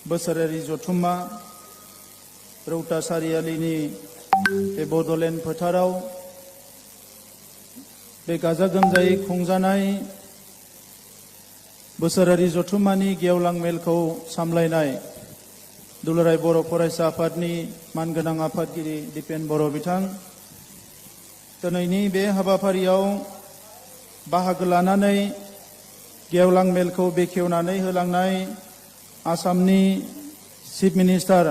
बोसोरारि जथुम्मा रौता सारियालिनि बे बड'लेण्ड फोथाराव बे गाजा गोमजायै खुंजानाय बोसोरारि जथुम्मानि गेवलां मेलखौ सामलायनाय दुलाराय बर' फरायसा आफादनि मानगोनां आफादगिरि दिपेन बर' बिथां, दिनैनि बे हाबाफारियाव बाहागो लानानै गेवलां मेलखौ बेखेवनानै होलांनाय आसामनि चिफ मिनिस्टार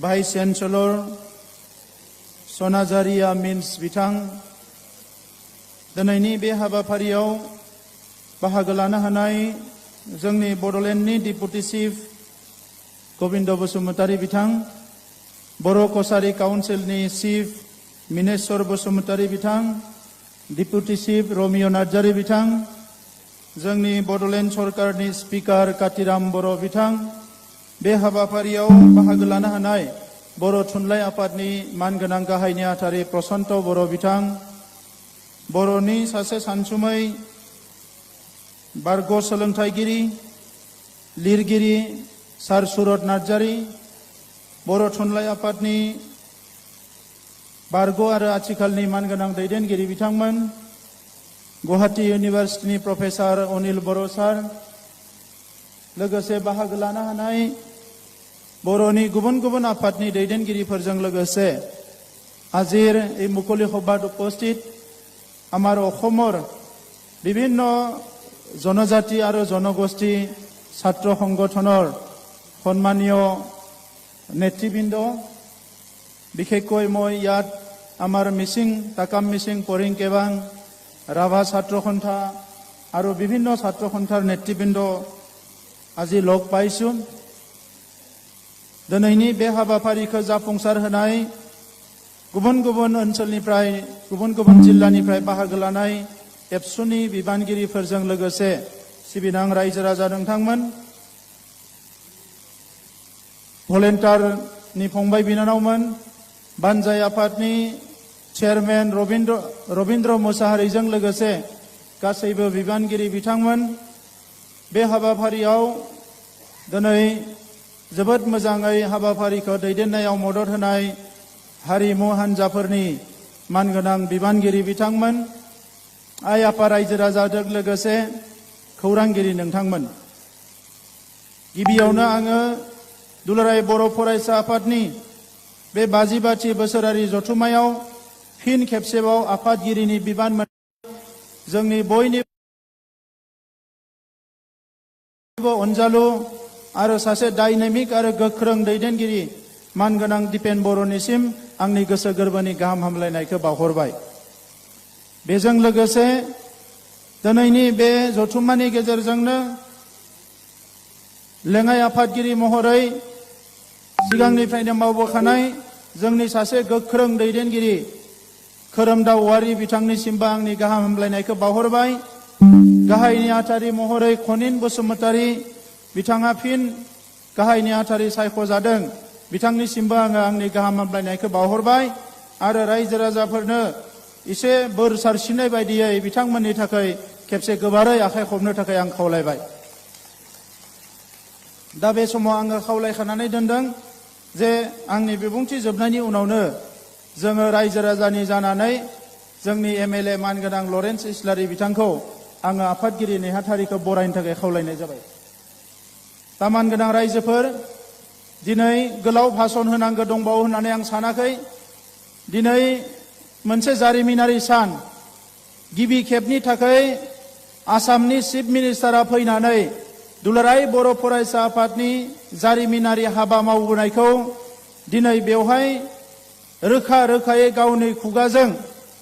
भाइस चेन्सेलर सनाझारिया मिन्स बिथां, दिनैनि बे हाबाफारियाव बाहागो लानो हानाय जोंनि बड'लेण्डनि डिपुटि चिफ गबिन्द बसुमतारी बिथां, बर' कछारी काउन्सिलनि चिफ मिनेश्वर बसुमतारी बिथां, डिपुटि चिफ रमिय' नार्जारी बिथां, जोंनि बड'लेण्ड सरकारनि स्पिकार कातिराम बर' बिथां, बे हाबाफारियाव बाहागो लानो हानाय बर' थुनलाइ आफादनि मानगोनां गाहाय नेहाथारि प्रशान्त बर' बिथां, बर'नि सासे सानसुमै बारग' सोलोंथाइगिरि लिरगिरि सार सुरत नार्जारी, बर' थुनलाइ आफादनि बारग' आरो आथिखालनि मानगोनां दैदेनगिरि बिथांमोन, गुवाहाटी इउनिभार्सिटिनि प्रफेसार अनिल बर' सार, लोगोसे बाहागो लानो हानाय बर'नि गुबुन गुबुन आफादनि दैदेनगिरिफोरजों लोगोसे আজিৰ এই মুকলি সভাত উপস্থিত আমাৰ অসমৰ বিভিন্ন জনজাতি আৰু জনগোষ্ঠী ছাত্ৰ সংগঠনৰ সন্মানীয় নেতৃবৃন্দ, বিশেষকৈ মই ইয়াত আমাৰ মিচিং তাকাম মিচিং পৰিং কেবাং ৰাভা ছাত্ৰ সন্থা আৰু বিভিন্ন ছাত্ৰ সন্থাৰ নেতৃবৃন্দ আজি লগ পাইছোঁ। दिनैनि बे हाबाफारिखौ जाफुंसार होनाय गुबुन गुबुन ओनसोलनिफ्राय गुबुन गुबुन जिल्लानिफ्राय बाहागो लानाय एबसुनि बिबानगिरिफोरजों लोगोसे सिबिनां रायजो राजा नोंथांमोन, भलेन्टारनि फंबाय बिनानावमोन, बानजाय आफादनि चेयारमेन रबिन्द्र मोसाहारिजों लोगोसे गासैबो बिबानगिरि बिथांमोन, बे हाबाफारियाव दिनै जोबोद मोजाङै हाबाफारिखौ दैदेननायाव मदद होनाय हारिमु हान्जाफोरनि मानगोनां बिबानगिरि बिथांमोन, आइ आफा रायजो राजाजों लोगोसे खौरांगिरि नोंथांमोन, गिबियावनो आङो दुलाराय बर' फरायसा आफादनि बे 52थि बोसोरारि जथुम्मायाव फिन खेबसेबाव आफादगिरिनि बिबान मोननाय जोंनि बयनिबो अनजालु आरो सासे डाइनामिक आरो गोख्रों दैदेनगिरि मानगोनां दिपेन बर'निसिम आंनि गोसो गोरबोनि गाहाम हामलायनायखौ बावहरबाय। बेजों लोगोसे दिनैनि बे जथुम्मानि गेजेरजोंनो लेङाइ आफादगिरि महरै सिगांनिफ्रायनो मावबोखानाय जोंनि सासे गोख्रों दैदेनगिरि खोरोमदाव औवारि बिथांनिसिमबो आंनि गाहाम हामलायनायखौ बावहरबाय। गाहाय नेहाथारि महरै खनिन बसुमतारी बिथाङा फिन गाहाय नेहाथारि सायख'जादों, बिथांनिसिमबो आङो आंनि गाहाम हामलायनायखौ बावहरबाय आरो रायजो राजाफोरनो एसे बोर सारसिननाय बायदियै बिथांमोननि थाखाय खेबसे गोबारै आखाइ खबनो थाखाय आं खावलायबाय। दा बे समाव आङो खावलायखानानै दोनदों जे आंनि बिबुंथि जोबनायनि उनावनो जोङो रायजो राजानि जानानै जोंनि एमएलए मानगोनां लरेन्स इस्लारि बिथांखौ आङो आफादगिरि नेहाथारिखौ बरायनो थाखाय खावलायनाय जाबाय। दा मानगोनां रायजोफोर, दिनै गोलाव भाषण होनांगौ दंबावो होननानै आं सानाखै। दिनै मोनसे जारिमिनारि सान, गिबि खेबनि थाखाय आसामनि चिफ मिनिस्टारा फैनानै दुलाराय बर' फरायसा आफादनि जारिमिनारि हाबा मावबोनायखौ दिनै बेवहाय रोखा रोखायै गावनि खुगाजों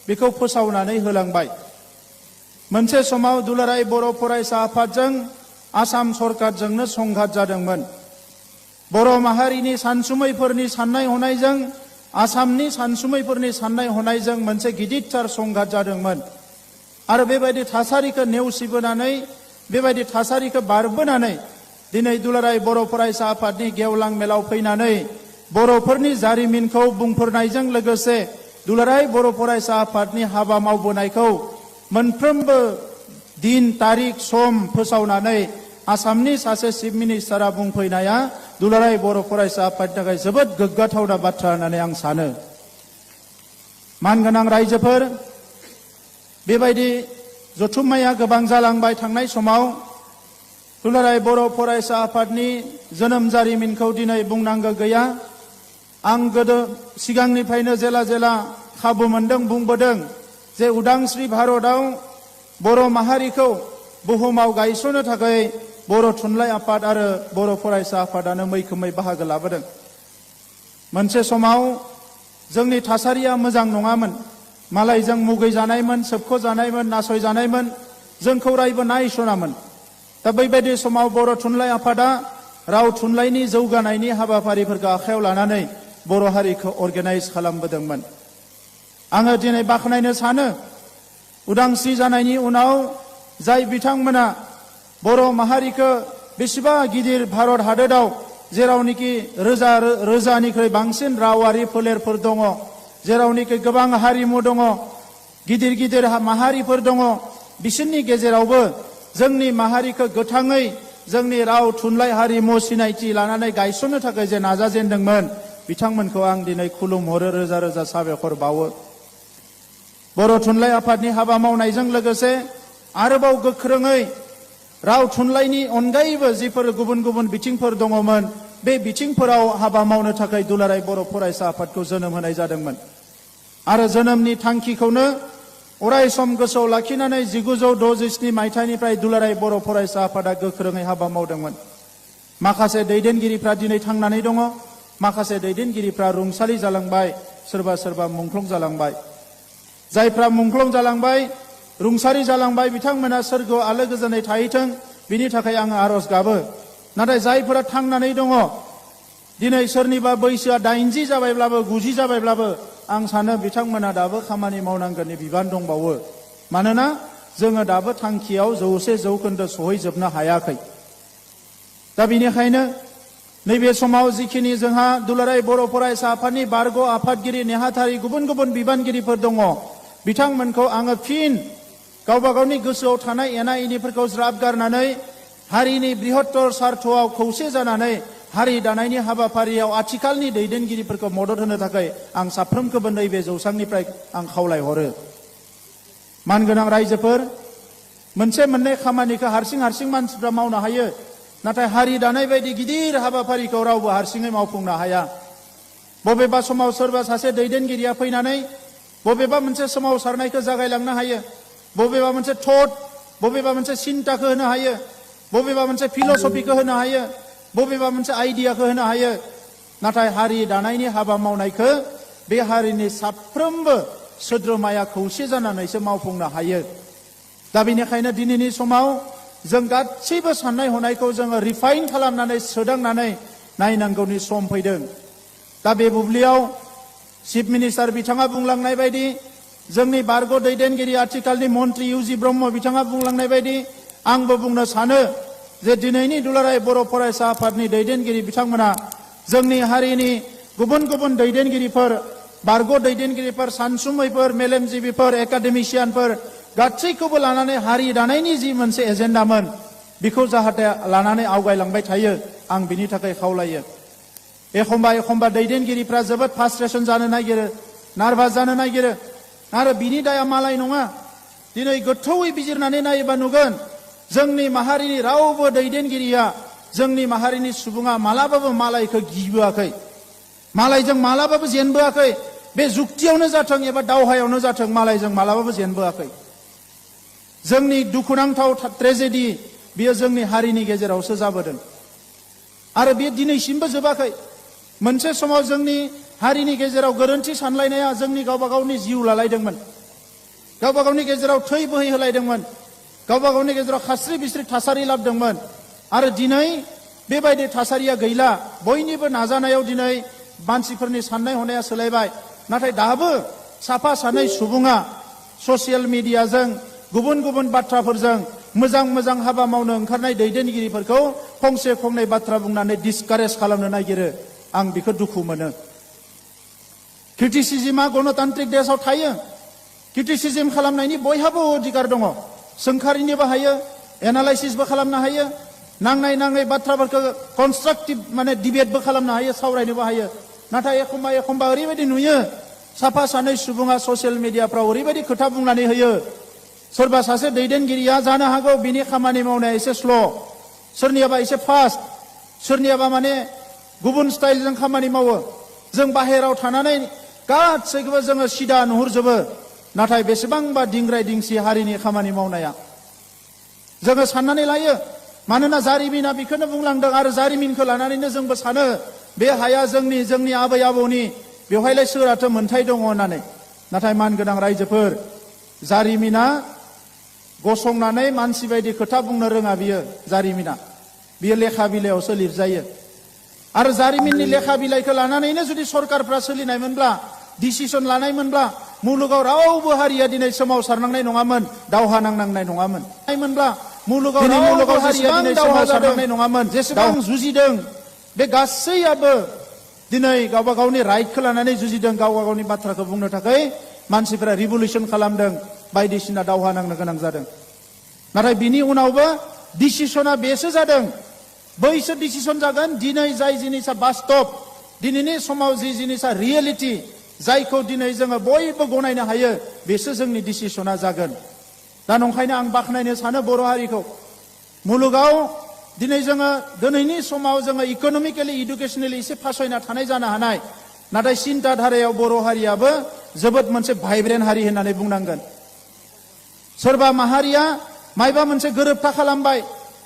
बेखौ फोसावनानै होलांबाय। मोनसे समाव दुलाराय बर' फरायसा आफादजों आसाम सरकारजोंनो संघात जादोंमोन। बर' माहारिनि सानसुमैफोरनि साननाय हनायजों आसामनि सानसुमैफोरनि साननाय हनायजों मोनसे गिदिरथार संघात जादोंमोन आरो बेबायदि थासारिखौ नेवसिबोनानै बेबायदि थासारिखौ बारबोनानै दिनै दुलाराय बर' फरायसा आफादनि गेवलां मेलाव फैनानै बर'फोरनि जारिमिनखौ बुंफोरनायजों लोगोसे दुलाराय बर' फरायसा आफादनि हाबा मावबोनायखौ मोनफ्रोमबो दिन तारिख सम फोसावनानै आसामनि सासे चिफ मिनिस्टारा बुंफैनाया दुलाराय बर' फरायसा आफादनि थाखाय जोबोद गोग्गाथावना बाथ्रा होननानै आं सानो। मानगोनां रायजोफोर, बेबायदि जथुम्माया गोबां जालांबाय थांनाय समाव दुलाराय बर' फरायसा आफादनि जोनोम जारिमिनखौ दिनै बुंनांगौ गैया। आं गोदो सिगांनिफ्रायनो जेला जेला खाबु मोनदों बुंबोदों जे उदांस्रि भारतआव बर' माहारिखौ बुहुमाव गायसननो थाखाय बर' थुनलाइ आफाद आरो बर' फरायसा आफादानो मैखोमै बाहागो लाबोदों। मोनसे समाव जोंनि थासारिया मोजां नङामोन। मालायजों मुगैजानायमोन, सोबख'जानायमोन, नासयजानायमोन, जोंखौ रायबो नायसनामोन। दा बैबायदि समाव बर' थुनलाइ आफादा राव थुनलाइनि जौगानायनि हाबाफारिफोरखौ आखायाव लानानै बर' हारिखौ अर्गेनाइज खालामबोदोंमोन। आङो दिनै बाख्नायनो सानो, उदांस्रि जानायनि उनाव जाय बिथांमोना बर' माहारिखौ बेसेबा गिदिर भारत हादोराव जेरावनोखि रोजानिख्रुइ बांसिन रावारि फोलेरफोर दङ, जेरावनोखि गोबां हारिमु दङ, गिदिर गिदिर माहारिफोर दङ, बिसोरनि गेजेरावबो जोंनि माहारिखौ गोथाङै जोंनि राव थुनलाइ हारिमु सिनायथि लानानै गायसननो थाखाय जे नाजाजेनदोंमोन, बिथांमोनखौ आं दिनै खुलुमहरो, रोजा रोजा साबायखर बावो। बर' थुनलाइ आफादनि हाबा मावनायजों लोगोसे आरोबाव गोख्रोङै राव थुनलाइनि अनगायैबो जिफोर गुबुन गुबुन बिथिंफोर दङमोन, बे बिथिंफोराव हाबा मावनो थाखाय दुलाराय बर' फरायसा आफादखौ जोनोम होनाय जादोंमोन। आरो जोनोमनि थांखिखौनो अराय सम गोसोआव लाखिनानै 1967 मायथाइनिफ्राय दुलाराय बर' फरायसा आफादा गोख्रोङै हाबा मावदोंमोन। माखासे दैदेनगिरिफ्रा दिनै थांनानै दङ, माखासे दैदेनगिरिफ्रा रुंसारि जालांबाय, सोरबा सोरबा मुंख्लं जालांबाय। जायफ्रा मुंख्लं जालांबाय, रुंसारि जालांबाय, बिथांमोना सोरगोआव आलो गोजोनै थाहैथों, बिनि थाखाय आङो आरज गाबो। नाथाय जायफोरा थांनानै दङ, दिनै सोरनिबा बैसोआ 80 जाबायब्लाबो 90 जाबायब्लाबो आं सानो बिथांमोना दाबो खामानि मावनांगोननि बिबान दंबावो। मानोना जोङो दाबो थांखियाव 100% सहैजोबनो हायाखै। दा बेनिखायनो नैबे समाव जिखिनि जोंहा दुलाराय बर' फरायसा आफादनि बारग' आफादगिरि नेहाथारि गुबुन गुबुन बिबानगिरिफोर दङ, बिथांमोनखौ आङो फिन गावबा गावनि गोसोआव थानाय एना एनिफोरखौ ज्राब गारनानै हारिनि बृहत्तर सार्थआव खौसे जानानै हारि दानायनि हाबाफारियाव आथिखालनि दैदेनगिरिफोरखौ मदद होनो थाखाय आं साफ्रोमखौबो नैबे जौसांनिफ्राय आं खावलायहरो। मानगोनां रायजोफोर, मोनसे मोननै खामानिखौ हारसिं मानसिफ्रा मावनो हायो, नाथाय हारि दानाय बायदि गिदिर हाबाफारिखौ रावबो हारसिङै मावफुंनो हाया। बबेबा समाव सोरबा सासे दैदेनगिरिया फैनानै बबेबा मोनसे सोमावसारनायखौ जागायलांनो हायो, बबेबा मोनसे थट, बबेबा मोनसे सिन्ताखौ होनो हायो, बबेबा मोनसे फिलसफिखौ होनो हायो, बबेबा मोनसे आइडियाखौ होनो हायो। नाथाय हारि दानायनि हाबा मावनायखौ बे हारिनि साफ्रोमबो सोद्रोमाया खौसे जानानैसो मावफुंनो हायो। दा बेनिखायनो दिनैनि समाव जों गासैबो साननाय हनायखौ जोङो रिफाइन खालामनानै सोदांनानै नायनांगौनि सम फैदों। दा बे बुब्लियाव चिफ मिनिस्टार बिथाङा बुंलांनाय बायदि, जोंनि बारग' दैदेनगिरि आथिखालनि मन्त्रि इउजि ब्रह्म बिथाङा बुंलांनाय बायदि आंबो बुंनो सानो जे दिनैनि दुलाराय बर' फरायसा आफादनि दैदेनगिरि बिथांमोना जोंनि हारिनि गुबुन गुबुन दैदेनगिरिफोर, बारग' दैदेनगिरिफोर, सानसुमैफोर, मेलेमजिबिफोर, एकाडेमिशियानफोर गासैखौबो लानानै हारि दानायनि जि मोनसे एजेन्डामोन, बेखौ जाहाथे लानानै आवगायलांबाय थायो, आं बिनि थाखाय खावलायो। एखम्बा दैदेनगिरिफ्रा जोबोद फ्रास्ट्रेसन जानो नागिरो, नार्भास जानो नागिरो, आरो बिनि दाया मालाय नङा। दिनै गोथौयै बिजिरनानै नायोबा नुगोन, जोंनि माहारिनि रावबो दैदेनगिरिया, जोंनि माहारिनि सुबुङा मालाबाबो मालायखौ गिबोआखै, मालायजों मालाबाबो जेनबोआखै। बे जुक्तियावनो जाथों एबा दावहायावनो जाथों, मालायजों मालाबाबो जेनबोआखै। जोंनि दुखुनांथाव ट्रेजेडि बियो जोंनि हारिनि गेजेरावसो जाबोदों आरो बेयो दिनैसिमबो जोबाखै। मोनसे समाव जोंनि हारिनि गेजेराव गोरोन्थि सानलायनाया जोंनि गावबा गावनि जिउ लालायदोंमोन, गावबा गावनि गेजेराव थै बोहैहोलायदोंमोन, गावबा गावनि गेजेराव खास्रि बिस्रि थासारि लाबोदोंमोन। आरो दिनै बेबायदि थासारिया गैला। बयनिबो नाजानायाव दिनै मानसिफोरनि साननाय हनाया सोलायबाय नाथाय दाबो साफा सानै सुबुङा ससियेल मिडियाजों गुबुन गुबुन बाथ्राफोरजों मोजां मोजां हाबा मावनो ओंखारनाय दैदेनगिरिफोरखौ फंसे फंनै बाथ्रा बुंनानै डिसकारेज खालामनो नागिरो आं बेखौ दुखु मोनो क्रिटिसिजमा गणतान्त्रिक देशआव थायो क्रिटिसिजम खालामनायनि बयहाबो अधिकार दङ सोंखारिनोबो हायो एनालाइसिसबो खालामनो हायो नांनाय नाङै बाथ्राफोरखौ कनस्ट्राक्टिभ माने डिबेटबो खालामनो हायो सावरायनोबो हायो नाथाय एखम्बा एखम्बा ओरैबायदि नुयो साफा सानै सुबुङा ससियेल मिडियाफ्राव ओरैबायदि खोथा बुंनानै होयो सोरबा सासे दैदेनगिरिया जानो हागौ बिनि खामानि मावनाया एसे स्ल' सोरनियाबा एसे फास्ट सोरनियाबा माने गुबुन स्टाइलजों खामानि मावो जों बाहेराव थानानै गासैखौबो जोङो सिदा नुहुरजोबो नाथाय बेसेबांबा दिंग्राय दिंसि हारिनि खामानि मावनाया जोङो साननानै लायो मानोना जारिमिना बेखौनो बुंलांदों आरो जारिमिनखौ लानानैनो जोंबो सानो बे हाया जोंनि आबै आबौनि बेवहायलाय सोरहाथो मोन्थाय दङ होननानै नाथाय मानगोनां रायजोफोर जारिमिना गसंनानै मानसि बायदि खोथा बुंनो रोङा बियो जारिमिना बियो लेखा बिलाइयावसो लिरजायो आरो जारिमिननि लेखा बिलाइखौ लानानैनो जुदि सरकारफ्रा सोलिनायमोनब्ला डिसिसन लानायमोनब्ला मुलुगाव रावबो हारिया दिनै सोमावसारनांनाय नङामोन दावहा नांनांनाय नङामोन मुलुगाव हारिया दिनै सोमावसारनांनाय नङामोन जेसेबां जुजिदों बे गासैयाबो दिनै गावबा गावनि राइटखौ लानानै जुजिदों गावबा गावनि बाथ्राखौ बुंनो थाखाय मानसिफोरा रिभलिउसन खालामदों बायदिसिना दावहा नांनो गोनां जादों नाथाय बिनि उनावबो डिसिसना बेसो जादों बैसो डिसिसन जागोन दिनै जाय जिनिसा बास्तब दिनैनि समाव जि जिनिसा रियेलिटि जायखौ दिनै जोङो बयबो गनायनो हायो बेसो जोंनि डिसिसना जागोन दा नंखायनो आं बाख्नायनो सानो बर' हारिखौ मुलुगाव दिनै जोङो दिनैनि समाव जोङो इक'नमिकेलि इडुकेसनेलि एसे फासयना थानाय जानो हानाय नाथाय सिन्ता धारायाव बर' हारियाबो जोबोद मोनसे भाइब्रेन्ट हारि होननानै बुंनांगोन सोरबा माहारिया मायबा मोनसे गोरोबथा खालामबाय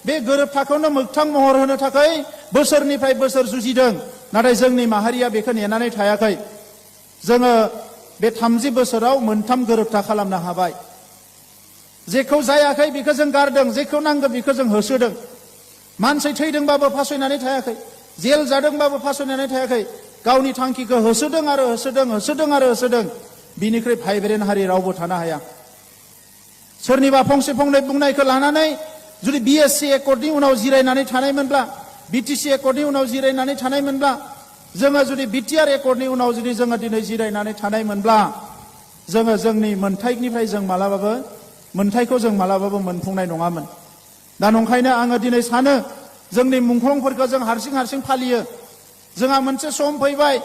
बे गोरोबथाखौनो मोगथां महर होनो थाखाय बोसोरनिफ्राय बोसोर जुजिदों नाथाय जोंनि माहारिया बेखौ नेनानै थायाखै जोङो बे 30 बोसोराव मोनथाम गोरोबथा खालामनो हाबाय जेखौ जायाखै बेखौ जों गारदों जेखौ नांगौ बेखौ जों होसोदों मानसि थैदोंबाबो फासयनानै थायाखै जेल जादोंबाबो फासयनानै थायाखै गावनि थांखिखौ होसोदों आरो होसोदों बिनिख्रुइ भाइब्रेन्ट हारि रावबो थानो हाया सोरनिबा फंसे फंनै बुंनायखौ लानानै जुदि बिएससि एकर्डनि उनाव जिरायनानै थानायमोनब्ला बिटिसि एकर्डनि उनाव जिरायनानै थानायमोनब्ला जोङो जुदि बिटिआर एकर्डनि उनाव जुदि जोङो दिनै जिरायनानै थानायमोनब्ला जोङो जोंनि मोन्थाइनिफ्राय मोन्थाइखौ जों मालाबाबो मोनफुंनाय नङामोन दा नंखायनो आङो दिनै सानो जोंनि मुंख्लंफोरखौ जों हारसिं फालियो जोंहा मोनसे सम फैबाय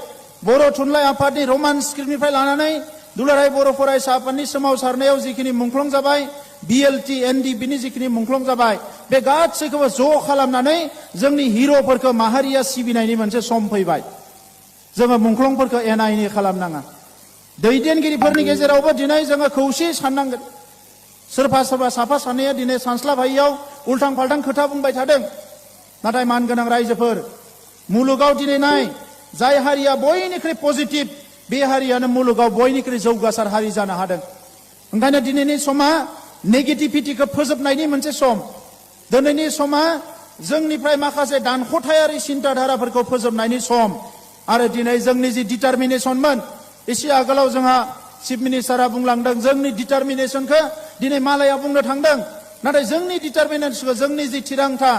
बर' थुनलाइ आफादनि रमान स्क्रिप्टनिफ्राय लानानै दुलाराय बर' फरायसा आफादनि सोमावसारनायाव जिखिनि मुंख्लं जाबाय बिएलटि एनडिबिनि जिखिनि मुंख्लं जाबाय बे गासैखौबो ज' खालामनानै जोंनि हिर'फोरखौ माहारिया सिबिनायनि मोनसे सम फैबाय जोङो मुंख्लंफोरखौ एना एनि खालामनाङा दैदेनगिरिफोरनि गेजेरावबो दिनै जोङो खौसे साननांगोन सोरबा साफा सानैया दिनै सानस्लाबहायियाव उल्थां फाल्थां खोथा बुंबाय थादों नाथाय मानगोनां रायजोफोर मुलुगाव दिनै नाय जाय हारिया बयनिख्रुइ पजिटिभ बे हारियानो मुलुगाव बयनिख्रुइ जौगासार हारि जानो हादों ओंखायनो दिनैनि समा नेगेटिभिटिखौ फोजोबनायनि मोनसे सम दिनैनि समा जोंनिफ्राय माखासे दानख'थायारि सिन्ताधाराफोरखौ फोजोबनायनि सम आरो दिनै जोंनि जि डिटारमिनेसनमोन एसे आगोलाव जोंहा चिफ मिनिस्टारा बुंलांदों जोंनि डिटारमिनेसनखौ दिनै मालाया बुंनो थांदों नाथाय जोंनि डिटारमिनेसनखौ जोंनि जि थिरांथा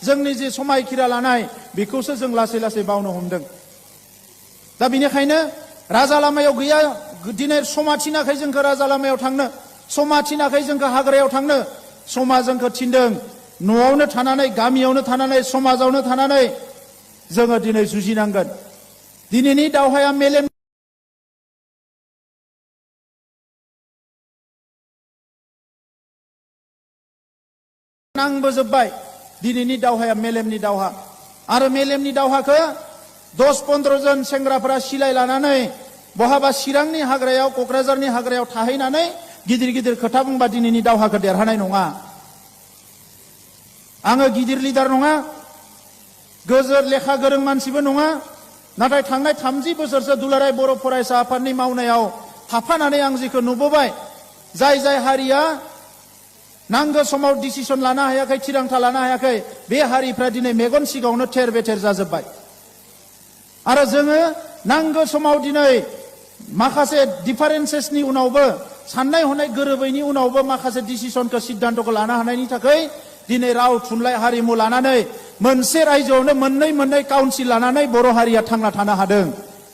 जोंनि जि समायखिरा लानाय बेखौसो जों लासै लासै बावनो हमदों दा बेनिखायनो राजा लामायाव गैया दिनै समा थिनाखै जोंखौ राजा लामायाव थांनो समा थिनाखै जोंखौ हाग्रायाव थांनो समा जोंखौ थिनदों न'आवनो थानानै गामियावनो थानानै समाजावनो थानानै जोङो दिनै जुजिनांगोन दिनैनि दावहाया मेलेम नांबोजोब्बाय दिनैनि दावहाया मेलेमनि दावहा आरो मेलेमनि दावहाखौ 10-15 जन सेंग्राफोरा सिलाय लानानै बहाबा चिरांनि हाग्रायाव क'क्राझारनि हाग्रायाव थाहैनानै गिदिर गिदिर खोथा बुंबा दिनैनि दावहाखौ देरहानाय नङा आङो गिदिर लिडार नङा गोजोर लेखा गोरों मानसिबो नङा नाथाय थांनाय 30 बोसोरसो दुलाराय बर' फरायसा आफादनि मावनायाव थाफानानै आं जेखौ नुबोबाय जाय हारिया नांगौ समाव डिसिसन लानो हायाखै थिरांथा लानो हायाखै बे हारिफ्रा दिनै मेगन सिगाङावनो थेर बेथेर जाजोब्बाय आरो जोङो नांगौ समाव दिनै माखासे डिफारेन्सेसनि उनावबो साननाय हनाय गोरोबैनि उनावबो माखासे डिसिसनखौ सिद्धान्तखौ लानो हानायनि थाखाय दिनै राव थुनलाइ हारिमु लानानै मोनसे रायजोआवनो मोननै काउन्सिल लानानै बर' हारिया थांना थानो हादों।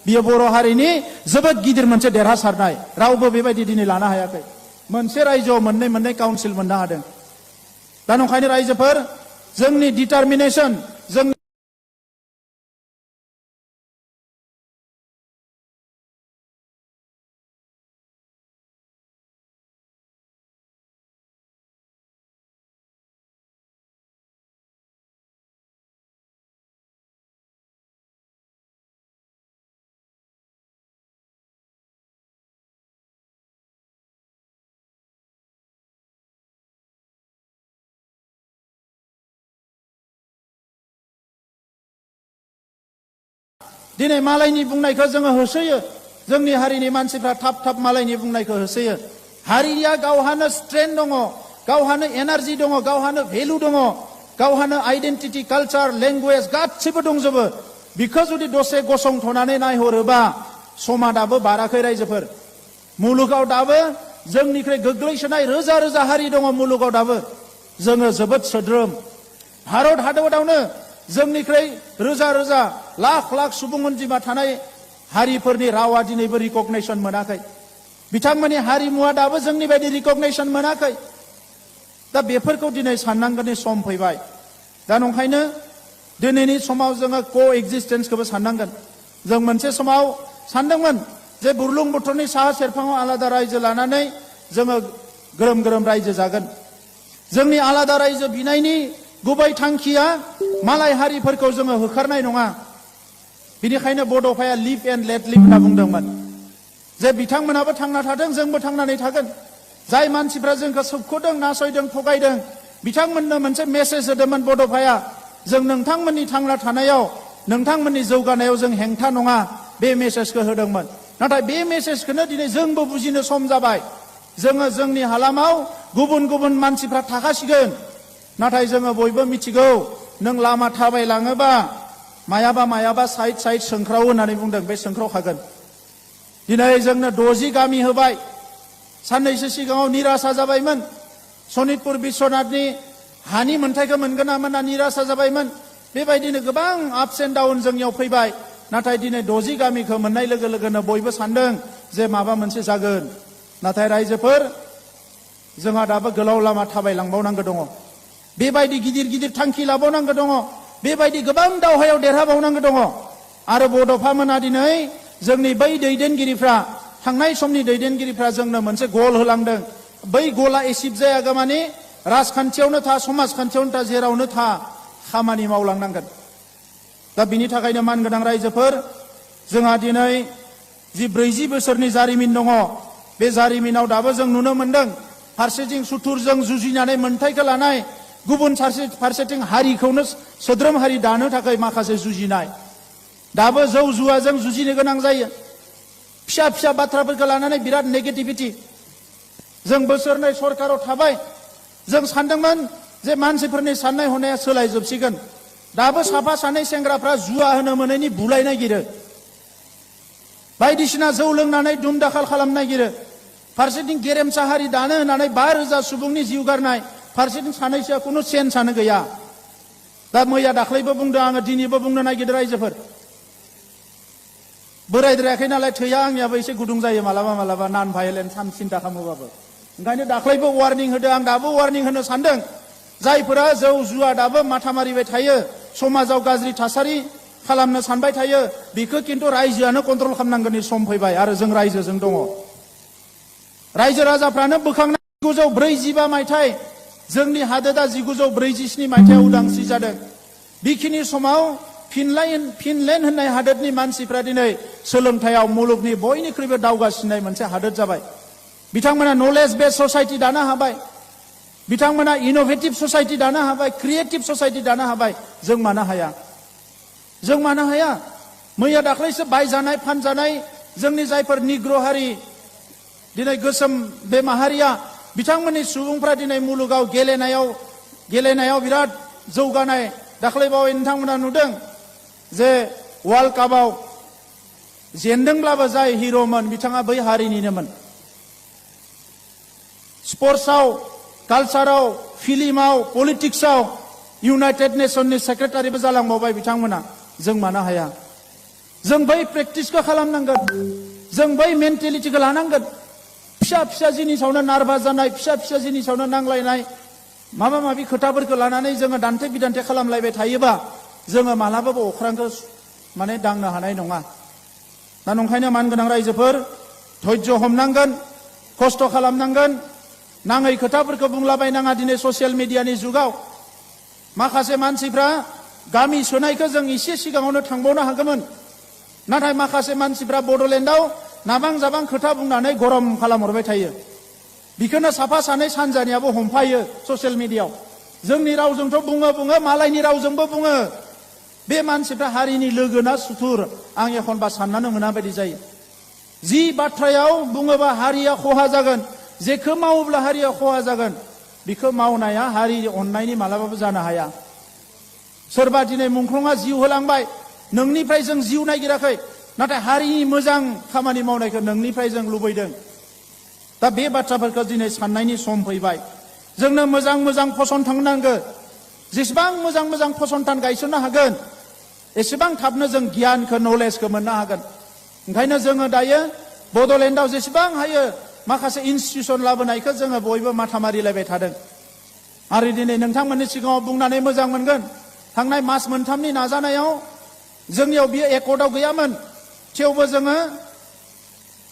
बियो बर' हारिनि जोबोद गिदिर मोनसे देरहासारनाय। रावबो बेबायदि दिनै लानो हायाखै। मोनसे रायजोआव मोननै काउन्सिल मोननो हादों। दा नंखायनो रायजोफोर जोंनि डिटारमिनेसन जों दिनै मालायनि बुंनायखौ जोङो होसोयो। जोंनि हारिनि मानसिफ्रा थाब मालायनि बुंनायखौ होसोयो। हारिया गावहानो स्ट्रेंथ दङ, गावहानो एनार्जि दङ, गावहानो भेलु दङ, गावहानो आइडेन्टिटि, कालचार, लेंगुवेज गासिबो दंजोबो। बिखौ जुदि दसे गसंथनानै नायहरोबा समा दाबो बाराखै रायजोफोर। मुलुगाव दाबो जोंनिख्रुइ गोग्लैसोनाय रोजा हारि दङ मुलुगाव दाबो। जोङो जोबोद सोद्रोम। भारत हादरावनो जोंनिख्रुइ रोजा लाख सुबुं अनजिमा थानाय हारिफोरनि रावा दिनैबो रिकगनाइसन मोनाखै। बिथांमोननि हारिमुवा दाबो जोंनि बायदि रिकगनाइसन मोनाखै। दा बेफोरखौ दिनै साननांगौनि सम फैबाय। दा नंखायनो दिनैनि समाव जोङो कोएक्जिस्टेन्सखौबो साननांगोन। जों मोनसे समाव सानदोंमोन जे बुरलुंबुथुरनि साहा सेरफाङाव आलादा रायजो लानानै जोङो ग्रोम रायजो जागोन। जोंनि आलादा रायजो बिनायनि गुबै थांखिया मालाय हारिफोरखौ जोङो होखारनाय नङा। बिनिखायनो बड'फाया लिभ एन्ड लेट लिभ होनना बुंदोंमोन जे बिथांमोनाबो थांना थादों, जोंबो थांनानै थागोन। जाय मानसिफ्रा जोंखौ सोबख'दों, नासयदों, थगायदों, बिथांमोननो मोनसे मेसेज होदोंमोन बड'फाया। जों नोंथांमोननि थांना थानायाव, नोंथांमोननि जौगानायाव जों हेंथा नङा, बे मेसेजखौ होदोंमोन। नाथाय बे मेसेजखौनो दिनै जोंबो बुजिनो सम जाबाय। जोङो जोंनि हालामाव गुबुन मानसिफ्रा थाखासिगोन। नाथाय जोङो बयबो मिथिगौ, नों लामा थाबायलाङोबा मायाबा साइड सोंख्राव होननानै बुंदों, बे सोंख्रावखागोन। दिनै जोंनो 60 गामि होबाय। साननैसो सिगाङाव निरासा जाबायमोन। सनितपुर बिश्वनाथनि हानि मोन्थाइखौ मोनगोन ना मोना निरासा जाबायमोन। बेबायदिनो गोबां आपस एन्ड डाउन जोंनियाव फैबाय। नाथाय दिनै 60 गामिखौ मोननाय लोगो लोगोनो बयबो सानदों जे माबा मोनसे जागोन। नाथाय रायजोफोर, जोंहा दाबो गोलाव लामा थाबायलांबावनांगौ दङ। बेबायदि गिदिर थांखि लाबावनांगौ दङ। बेबायदि गोबां दावहायाव देरहाबावनांगौ दङ। आरो बड'फा मोना दिनै जोंनि बै दैदेनगिरिफ्रा, थांनाय समनि दैदेनगिरिफ्रा जोंनो मोनसे गल होलांदों। बै गला एसिभ जायागौमानि राजखान्थियावनो था, समाजखान्थियावनो था, जेरावनो था, खामानि मावलांनांगोन। दा बिनि थाखायनो मानगोनां रायजोफोर, जोंहा दिनै जि 40 बोसोरनि जारिमिन दङ, बे जारिमिनाव दाबो जों नुनो मोनदों फारसेथिं सुथुरजों जुजिनानै मोन्थाइखौ लानाय, गुबुन फारसेथिं हारिखौनो सोद्रोम हारि दानो थाखाय माखासे जुजिनाय। दाबो जौ जुवाजों जुजिनो गोनां जायो। फिसा बाथ्राफोरखौ लानानै बिराद नेगेटिभिटी। जों बोसोरनै सरकाराव थाबाय। जों सानदोंमोन जे मानसिफोरनि साननाय हनाया सोलायजोबसिगोन। दाबो साफा सानै सेंग्राफ्रा जुवा होनो मोनैनि बुलाय नागिरो। बायदिसिना जौ लोंनानै दुम दाखाल खालामनो नागिरो। फारसेथिं गेरेमसा हारि दानो होननानै 5,000 सुबुंनि जिउ गारनाय, फारसेथिं सानैसोआ खुनु सेन्सआनो गैया। दा मैया दाख्लैबो बुंदों आङो, दिनैबो बुंनो नागिरदों रायजोफोर। बोरायद्रायाखै नालाय थैया आंनियाबो एसे गुदुं जायो मालाबा नान भायलेन्स सिन्था खालामोबाबो। ओंखायनो दाख्लैबो वार्निं होदों, आं दाबो वार्निं होनो सानदों। जायफोरा जौ जुवा दाबो माथा मारिबाय थायो, समाजाव गाज्रि थासारि खालामनो सानबाय थायो, बेखौ खिन्थु रायजोआनो कन्ट्रल खालामनांगौनि सम फैबाय। आरो जों रायजोजों दङ। रायजो राजाफ्रानो बोखांनाय 1945 मायथाइ, जोंनि हादोरा 1947 मायथाइयाव उदांस्रि जादों। बेखिनि समाव फिनलेण्ड होननाय हादोरनि मानसिफ्रा दिनै सोलोंथायाव मुलुगनि बयनिख्रुइबो दावगासिननाय मोनसे हादोर जाबाय। बिथांमोना नलेज बेस ससाइटि दानो हाबाय। बिथांमोना इनोभेटिभ ससाइटि दानो हाबाय, क्रिएटिभ ससाइटि दानो हाबाय। जों मानो हाया? जों मानो हाया? मैया दाख्लैसो बायजानाय फानजानाय जोंनि जायफोर निग्र हारि, दिनै गोसोम बे माहारिया, बिथांमोननि सुबुंफ्रा दिनै मुलुगाव गेलेनायाव बिराद जौगानाय। दाख्लैबावै नोंथांमोना नुदों जे वर्ल्ड कापआव जेनदोंब्लाबो जाय हिर'मोन बिथाङा बै हारिनिनोमोन। स्पर्ट्सआव, कालचाराव, फिल्माव, पलिटिक्सआव इउनाइटेड नेशननि सेक्रेटारिबो जालांबावबाय बिथांमोना। जों मानो हाया? जों बै प्रेक्टिसखौ खालामनांगोन, जों बै मेन्टेलिटिखौ लानांगोन। फिसा फिसा जिनिसावनो नार्भास जानाय, फिसा फिसा जिनिसावनो नांलायनाय, माबा माबि खोथाफोरखौ लानानै जोङो दान्थे बिदान्थे खालामलायबाय थायोबा जोङो मालाबाबो अख्रांखौ माने दांनो हानाय नङा। दा नंखायनो मानगोनां रायजोफोर धैर्य हमनांगोन, खस्थ' खालामनांगोन, नाङै खोथाफोरखौ बुंलाबायनाङा। दिनै ससियेल मिडियानि जुगाव माखासे मानसिफ्रा गामि सोनायखौ जों एसे सिगाङावनो थांबावनो हागौमोन, नाथाय माखासे मानसिफ्रा बड'लेण्डआव नाबां जाबां खोथा बुंनानै गरम खालामहरबाय थायो। बेखौनो साफा सानै सानजानियाबो हमफायो ससियेल मिडियाआव। जोंनि रावजोंथ' बुङो, मालायनि रावजोंबो बुङो। बे मानसिफ्रा हारिनि लोगो ना सुथुर आं एखनबा साननानै मोना बायदि जायो। जि बाथ्रायाव बुङोबा हारिया खहा जागोन, जेखौ मावोब्ला हारिया खहा जागोन, बेखौ मावनाया हारि अननायनि मालाबाबो जानो हाया। सोरबा दिनै मुंख्लंआ जिउ होलांबाय, नोंनिफ्राय जों जिउ नागिराखै, नाथाय हारिनि मोजां खामानि मावनायखौ नोंनिफ्राय जों लुबैदों। दा बे बाथ्राफोरखौ दिनै साननायनि सम फैबाय। जोंनो मोजां मोजां फसंथान नांगोन। जेसेबां मोजां मोजां फसंथान गायसननो हागोन एसेबां थाबनो जों गियानखौ, नलेजखौ मोननो हागोन। ओंखायनो जोङो दायो बड'लेण्डआव जेसेबां हायो माखासे इनस्टिटिउसन लाबोनायखौ जोङो बयबो माथा मारिलायबाय थादों। आरो दिनै नोंथांमोननि सिगाङाव बुंनानै मोजां मोनगोन, थांनाय मास मोनथामनि नाजानायाव जोंनियाव बियो एकर्डआव गैयामोन, थेवबो जोङो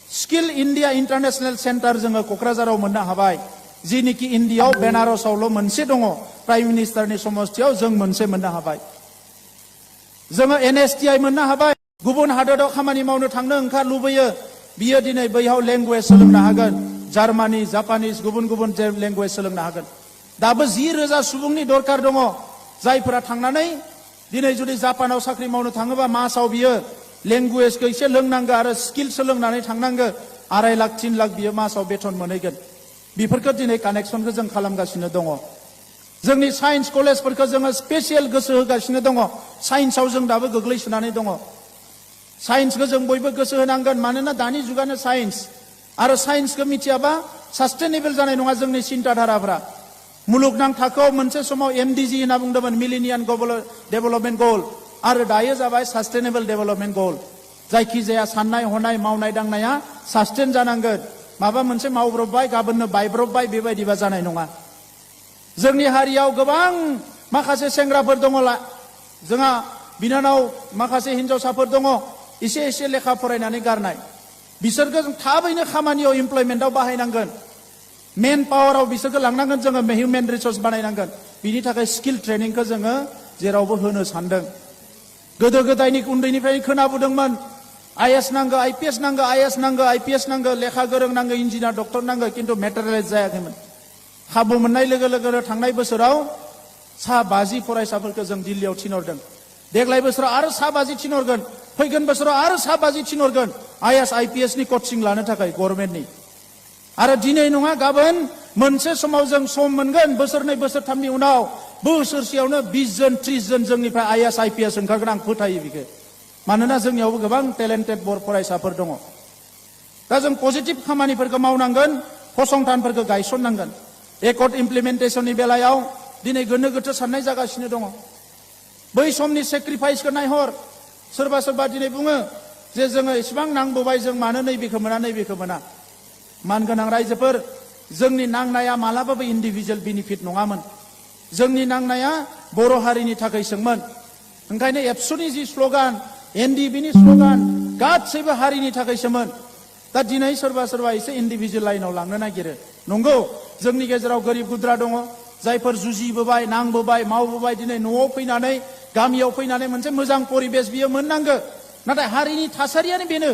स्किल इन्डिया इन्टारनेशनेल सेन्टार जोङो क'क्राझाराव मोननो हाबाय। जिनिखि इन्डियाआव बेनारसआवल' मोनसे दङ, प्राइम मिनिस्टारनि समस्थियाव जों मोनसे मोननो हाबाय। जोङो NSTI मोननो हाबाय। गुबुन हादोराव खामानि मावनो थांनो ओंखार लुबैयो, बियो दिनै बैयाव लेंगुवेज सोलोंनो हागोन। जार्मानि, जापानिस, गुबुन गुबुन लेंगुवेज सोलोंनो हागोन। दाबो 10,000 सुबुंनि दरकार दङ, जायफोरा थांनानै दिनै जुदि जापानाव साख्रि मावनो थाङोबा मासाव बियो लेंगुवेजखौ एसे लोंनांगौ आरो स्किल सोलोंनानै थांनांगौ। 2.5 लाख 3 लाख बियो मासाव बेथन मोनहैगोन। बेफोरखौ दिनै कानेक्सनखौ जों खालामगासिनो दङ। जोंनि साइन्स कलेजफोरखौ जोङो स्पेसियेल गोसो होगासिनो दङ। साइन्सआव जों दाबो गोग्लैसोनानै दङ। साइन्सखौ जों बयबो गोसो होनांगोन, मानोना दानि जुगानो साइन्स। आरो साइन्सखौ मिथियाबा सास्टेनेबल जानाय नङा जोंनि चिन्ताधाराफ्रा। मुलुगनां थाखोआव मोनसे समाव MDG होनना बुंदोंमोन, मिलेनियाम डेभेलपमेन्ट गोल, आरो दायो जाबाय सास्टेनेबल डेभेलपमेन्ट गोल। जायखिजाया साननाय हनाय मावनाय दांनाया सास्टेन जानांगोन। माबा मोनसे मावब्रबबाय गाबोननो बायब्रबबाय बेबायदिबा जानाय नङा। जोंनि हारियाव गोबां माखासे सेंग्राफोर दङ, जोंहा बिनानाव माखासे हिनजावसाफोर दङ एसे एसे लेखा फरायनानै गारनाय। बिसोरखौ जों थाबैनो खामानियाव इमप्लयमेन्टआव बाहायनांगोन। मेन पावाराव बिसोरखौ लांनांगोन, जोङो हिउमेन रिसोर्स बानायनांगोन। बिनि थाखाय स्किल ट्रेनिंखौ जोङो जेरावबो होनो सानदों। गोदो गोदायनि उन्दैनिफ्रायनो खोनाबोदोंमोन, IAS नांगौ, IPS नांगौ, IAS नांगौ, IPS नांगौ, लेखा गोरों नांगौ, इन्जिनियार डक्टर नांगौ, खिन्थु मेटेरियेलाइज जायाखैमोन। खाबु मोननाय लोगो लोगोनो थांनाय बोसोराव 50 फरायसाफोरखौ जों दिल्लीयाव थिनहरदों। देग्लाय बोसोराव आरो 50 थिनहरगोन, फैगोन बोसोराव आरो 50 थिनहरगोन IAS IPS नि कचिं लानो थाखाय गभर्नमेन्टनि। आरो दिनै नङा गाबोन मोनसे समाव जों सम मोनगोन, बोसोरनै बोसोरथामनि उनाव बोसोरसेयावनो 20 जन 30 जन जोंनिफ्राय IAS IPS ओंखारगोन। आं फोथायो बेखौ, मानोना जोंनियावबो गोबां टेलेन्टेड बर फरायसाफोर दङ। दा जों पजिटिभ खामानिफोरखौ मावनांगोन, फसंथानफोरखौ गायसननांगोन। एकर्ड इमप्लिमेन्टेसननि बेलायाव दिनै गोनो गोथो साननाय जागासिनो दङ। बै समनि सेक्रिफाइसखौ नायहर। सोरबा सोरबा दिनै बुङो जे जोङो इसेबां नांबोबाय, जों मानो नैबेखौ मोना नैबेखौ मोना। मानगोनां रायजोफोर, जोंनि नांनाया मालाबाबो इन्डिभिजुवेल बेनिफिट नङामोन। जोंनि नांनाया बर' हारिनि थाखायसोमोन। ओंखायनो एबसुनि जि स्ल'गान, NDBनि स्ल'गान, गासैबो हारिनि थाखायसोमोन। दा दिनै सोरबा सोरबा एसे इन्डिभिजुवेल लाइनाव लांनो नागिरो। नंगौ, जोंनि गेजेराव गोरिब गुद्रा दङ, जायफोर जुजिबोबाय, नांबोबाय, मावबोबाय, दिनै न'आव फैनानै, गामियाव फैनानै मोनसे मोजां परिबेस बियो मोननांगौ। नाथाय हारिनि थासारियानो बेनो।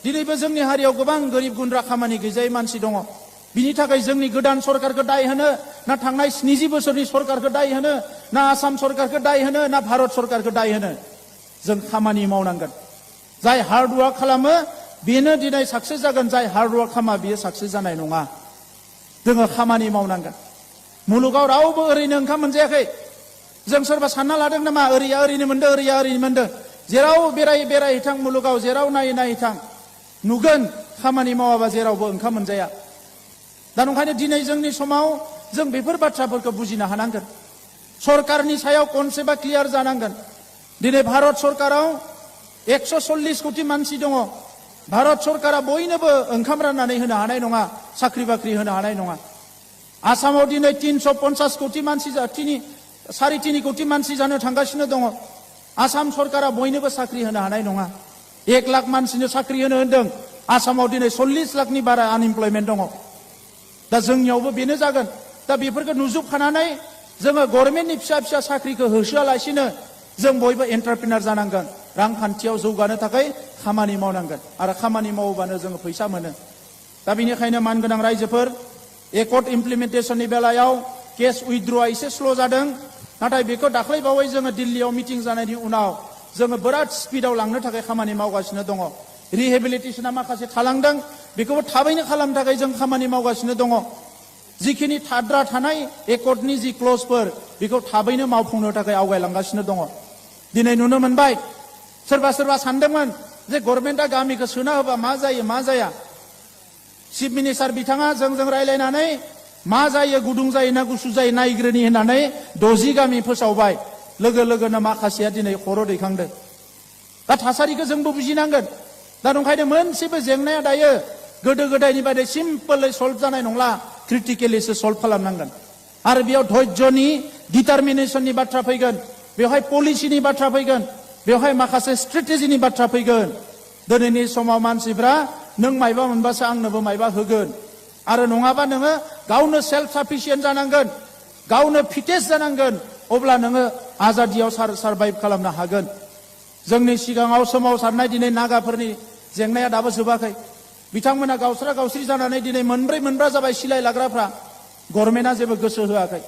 दिनैबो जोंनि हारियाव गोबां गोरिब गुन्द्रा खामानि गैजायै मानसि दङ। बिनि थाखाय जोंनि गोदान सरकारखौ दाय होनो ना थांनाय 70 बोसोरनि सरकारखौ दाय होनो ना आसाम सरकारखौ दाय होनो ना भारत सरकारखौ दाय होनो? जों खामानि मावनांगोन। जाय हार्डवार्क खालामो बेनो दिनै साक्सेस जागोन, जाय हार्डवार्क खालामा बियो साक्सेस जानाय नङा। जोङो खामानि मावनांगोन। मुलुगाव रावबो ओरैनो ओंखाम मोनजायाखै। जों सोरबा सानना लादों नामा ओरैया ओरैनो मोनदों, ओरैया ओरैनो मोनदों? जेराव बेराय थां मुलुगाव जेराव नायै थां नुगोन खामानि मावाबा जेरावबो ओंखाम मोनजाया। दा नंखायनो दिनै जोंनि समाव जों बेफोर बाथ्राफोरखौ बुजिनो हानांगोन। सरकारनि सायाव कनसेप्टआ क्लियार जानांगोन। दिनै भारत सरकाराव 140 कोटि मानसि दङ। भारत सरकारा बयनोबो ओंखाम राननानै होनो हानाय नङा, साख्रि बाख्रि होनो हानाय नङा। आसामाव दिनै 350 कोटि मानसि 3.5 कोटि मानसि जानो थांगासिनो दङ। आसाम सरकारा बयनोबो साख्रि होनो हानाय नङा। 1 लाख मानसिनो साख्रि होनो होनदों। आसामाव दिनै 40 लाखनि बारा आनइमप्लयमेन्ट दङ। दा जोंनियावबो बेनो जागोन। दा बेफोरखौ नुजोबखानानै जोङो गभर्नमेन्टनि फिसा साख्रिखौ होसोआलासिनो जों बयबो एन्टारप्रिनार जानांगोन। रांखान्थियाव जौगानो थाखाय खामानि मावनांगोन आरो खामानि मावोबानो जोङो फैसा मोनो। दा बेनिखायनो मानगोनां रायजोफोर, एकर्ड इमप्लिमेन्टेसननि बेलायाव केस उइथड्रआ एसे स्ल' जादों। नाथाय बेखौ दाख्लै बावै जोङो दिल्लीयाव मिटिं जानायनि उनाव जोङो बिराद स्पिडआव लांनो थाखाय खामानि मावगासिनो दङ। रिहेबिलिटेसना माखासे थालांदों, बेखौबो थाबैनो खालामनो थाखाय जों खामानि मावगासिनो दङ। जिखिनि थाद्रा थानाय एकर्डनि जि क्लजफोर बेखौ थाबैनो मावफुंनो थाखाय आवगायलांगासिनो दङ। दिनै नुनो मोनबाय सोरबा सानदोंमोन जे गभर्नमेन्टआ गामिखौ सोना होबा मा जायो मा जाया। चिफ मिनिस्टार बिथाङा जोंजों रायलायनानै मा जायो, गुदुं जायो ना गुसु जायो नायग्रोनि होननानै 60 गामि फोसावबाय। लोगोनो माखासेया दिनै खर' दैखांदों। दा थासारिखौ जोंबो बुजिनांगोन। दा नंखायनो मोनसेबो जेंनाया दायो गोदो गोदायनि बायदि सिम्पलै सल्भ जानाय नंला, क्रिटिकेलिसो सल्भ खालामनांगन। आरो बेयाव धैर्यनि, डिटारमिनेसननि बाथ्रा फैगोन, बेवहाय पलिसिनि बाथ्रा फैगोन, बेवहाय माखासे स्ट्रेटेजिनि बाथ्रा फैगोन। दिनैनि समाव मानसिफ्रा नों मायबा मोनबासो आंनोबो मायबा होगोन आरो नङाबा नोङो गावनो सेल्फ साफिसियेन्ट जानांगोन, गावनो फिटेस्ट जानांगोन, अब्ला नोङो आजादियाव सारभाइभ खालामनो हागोन। जोंनि सिगाङाव सोमावसारनाय दिनै नागाफोरनि जेंनाया दाबो जोबाखै। बिथांमोना गावस्रा-गावस्रि जानानै दिनै मोनब्रै जाबाय सिलाय लाग्राफ्रा। गभर्नमेन्टआ जेबो गोसो होआखै।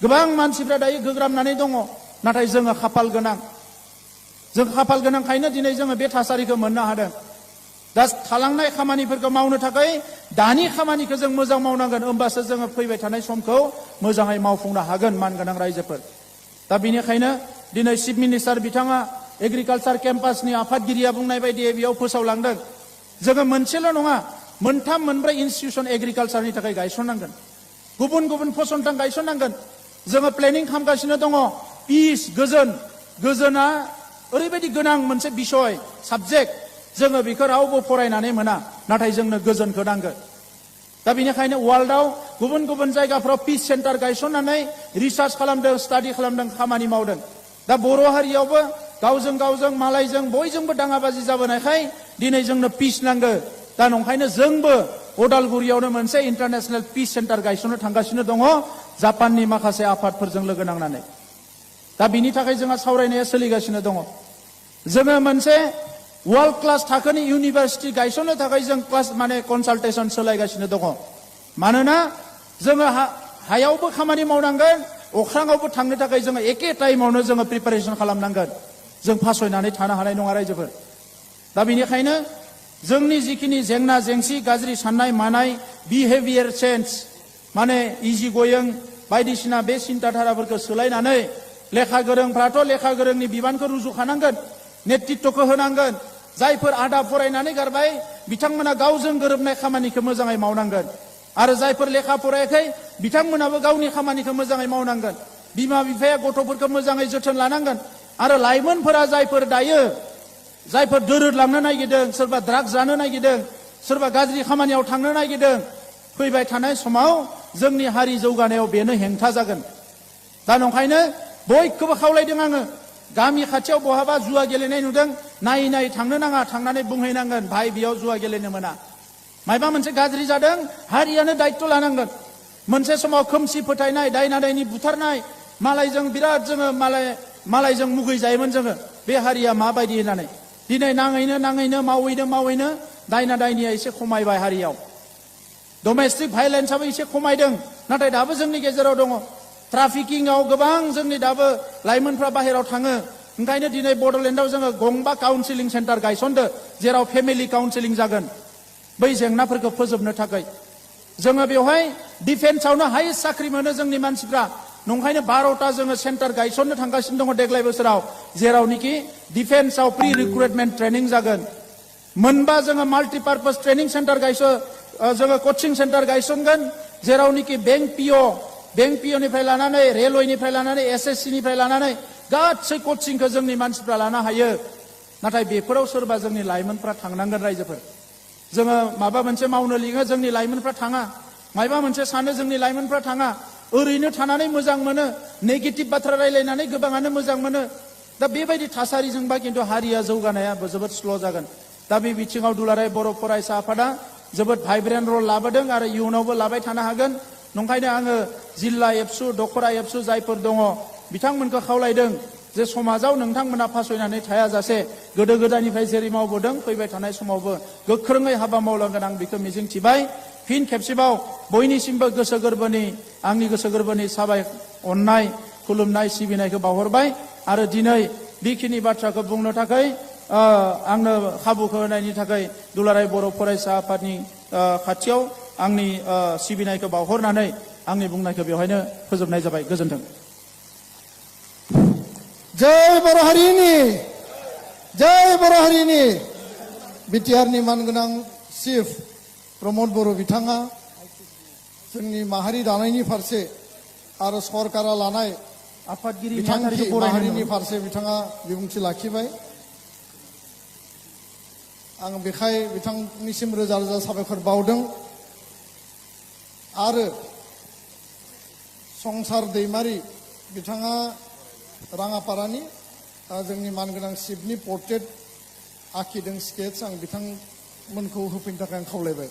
गोबां मानसिफ्रा दायो गोग्रामनानै दङ। नाथाय जोङो खाफाल गोनां। जों खाफाल गोनांखायनो दिनै जोङो बे थासारिखौ मोननो हादों। दा थालांनाय खामानिफोरखौ मावनो थाखाय दानि खामानिखौ जों मोजां मावनांगोन, होमबासो जोङो फैबाय थानाय समखौ मोजाङै मावफुंनो हागोन मानगोनां रायजोफोर। दा बेनिखायनो दिनै चिफ मिनिस्टार बिथाङा एग्रिकालचार केम्पासनि आफादगिरिया बुंनाय बायदियै बेयाव फोसावलांदों। जोङो मोनसेल' नङा, 3-4 इनस्टिटिउसन एग्रिकालचारनि थाखाय गायसननांगोन। गुबुन फसंथान गायसननांगोन। जोङो प्लेनिं खालामगासिनो दङ। पिस, गोजोना ओरैबायदि गोनां मोनसे बिषय, साबजेक्ट। जोङो बेखौ रावबो फरायनानै मोना, नाथाय जोंनो गोजोनखौ नांगोन। दा बेनिखायनो वर्ल्डआव गुबुन जायगाफ्राव पिस सेन्टार गायसननानै रिसार्च खालामदों, स्टाडि खालामदों, खामानि मावदों। दा बर' हारियावबो गावजों मालायजों बयजोंबो दाङाबाजि जाबोनायखाय दिनै जोंनो पिस नांगौ। दा नंखायनो जोंबो अदालगुरियावनो मोनसे इन्टारनेशनेल पिस सेन्टार गायसननो थांगासिनो दङ, जापाननि माखासे आफादफोरजों लोगो नांनानै। दा बिनि थाखाय जोंहा सावरायनाया सोलिगासिनो दङ। जोङो मोनसे वर्ल्ड क्लास थाखोनि इउनिभार्सिटि गायसननो थाखाय जों कनसालटेसन सोलायगासिनो दङ। मानोना जोङो हायावबो खामानि मावनांगोन, अख्राङावबो थांनो थाखाय जोङो एखे टाइमावनो जोङो प्रिपारेसन खालामनांगोन। जों फासयनानै थानो हानाय नङा रायजोफोर। दा बेनिखायनो जोंनि जिखिनि जेंना जेंसि, गाज्रि साननाय मानाय, बिहेभियार चेन्ज, इजि गोयिं बायदिसिना बे सिन्ताधाराफोरखौ सोलायनानै लेखा गोरोंफ्राथ' लेखा गोरोंनि बिबानखौ रुजुखानांगोन, नेतृत्वखौ होनांगोन। जायफोर आदा फरायनानै गारबाय बिथांमोना गावजों गोरोबनाय खामानिखौ मोजाङै मावनांगोन। आरो जायफोर लेखा फरायाखै बिथांमोनाबो गावनि खामानिखौ मोजाङै मावनांगोन। बिमा बिफाया गथ'फोरखौ मोजाङै जोथोन लानांगोन। आरो लाइमोनफोरा जायफोर दोरोदलांनो नागिरदों, सोरबा ड्राग्स जानो नागिरदों, सोरबा गाज्रि खामानियाव थांनो नागिरदों, फैबाय थानाय समाव जोंनि हारि जौगानायाव बेनो हेंथा जागोन। दा नंखायनो बयखौबो खावलायदों आङो, गामि खाथियाव बहाबा जुवा गेलेनाय नुदों, नायै थांनो नाङा, थांनानै बुंहैनांगोन, भाई बेयाव जुवा गेलेनो मोना। मायबा मोनसे गाज्रि जादों, हारियानो दायित्व लानांगोन। मोनसे समाव खोमसि फोथायनाय, दायना दायनि बुथारनाय, मालायजों बिराद जोङो मालायजों मुगै जायोमोन जोङो, बे हारिया माबायदि होननानै। दिनै नाङैनो मावैनो दायना दायनिया एसे खमायबाय हारियाव। डमेस्टिक भायलेन्सआबो एसे खमायदों, नाथाय दाबो जोंनि गेजेराव दङ। ट्राफिकिंआव गोबां जोंनि दाबो लाइमोनफ्रा बाहेराव थाङो। ओंखायनो दिनै बड'लेण्डआव जोङो गंबा काउन्सिलिं सेन्टार गायसनदो, जेराव फेमिलि काउन्सिलिं जागोन बै जेंनाफोरखौ फोजोबनो थाखाय। जोङो बेवहाय डिफेन्सआवनो हाइस्ट साख्रि मोनो जोंनि मानसिफ्रा, नंखायनो 12टा जोङो सेन्टार गायसननो थांगासिनो दङ देग्लाय बोसोराव जेरावनोखि डिफेन्सआव प्रि रिक्रुटमेन्ट ट्रेनिं जागोन मोनबा जोङो माल्टिपार्पस ट्रेनिं सेन्टार जोङो कचिं सेन्टार गायसनगोन जेरावनोखि बेंक पिअनिफ्राय लानानै रेलवेनिफ्राय लानानै SSC निफ्राय लानानै गासै कचिंखौ जोंनि मानसिफ्रा लानो हायो नाथाय बेफोराव सोरबा जोंनि लाइमोनफ्रा थांनांगोन रायजोफोर जोङो माबा मोनसे मावनो लिङो जोंनि लाइमोनफ्रा थाङा माबा मोनसे सानो जोंनि लाइमोनफ्रा थाङा ओरैनो थानानै मोजां मोनो नेगेटिभ बाथ्रा रायलायनानै गोबाङानो मोजां मोनो दा बेबायदि थासारिजोंबा खिन्थु हारिया जौगानाया जोबोद स्ल' जागोन दा बे बिथिङाव दुलाराय बर' फरायसा आफादा जोबोद भाइब्रेन्ट रल लाबोदों आरो इयुनावबो लाबाय थानो हागोन नंखायनो आङो जिल्ला एबसु दखरा एबसु जायफोर दङ बिथांमोनखौ खावलायदों जे समाजाव नोंथांमोना फासयनानै थायाजासे गोदो गोदायनिफ्राय जेरै मावबोदों फैबाय थानाय समावबो गोख्रोङै हाबा मावलांगोन आं बेखौ मिजिंथिबाय फिन खेबसेबाव बयनिसिमबो आंनि गोसो गोरबोनि साबाय अननाय खुलुमनाय सिबिनायखौ बावहरबाय आरो दिनै बेखिनि बाथ्राखौ बुंनो थाखाय आंनो खाबुखौ होनायनि थाखाय दुलाराय बर' फरायसा आफादनि खाथियाव आंनि सिबिनायखौ बावहरनानै आंनि बुंनायखौ बेवहायनो फोजोबनाय जाबाय गोजोन्थों जय बर' हारिनि बिटिआरनि मानगोनां चिफ प्रमद बर' बिथाङा जोंनि माहारि दानायनि फारसे आरो सरकारा लानाय आफादगिरि बिथांखि माहारिनि फारसे बिथाङा बिबुंथि लाखिबाय आं बेखाय बिथांनिसिम रोजा रोजा साबायखर बावदों आरो संसार दैमारि बिथाङा राङापारानि जोंनि मानगोनां चिफनि पर्ट्रेट आखिदों स्केच आं बिथांमोनखौ होफैनो थाखाय आं खावलायबाय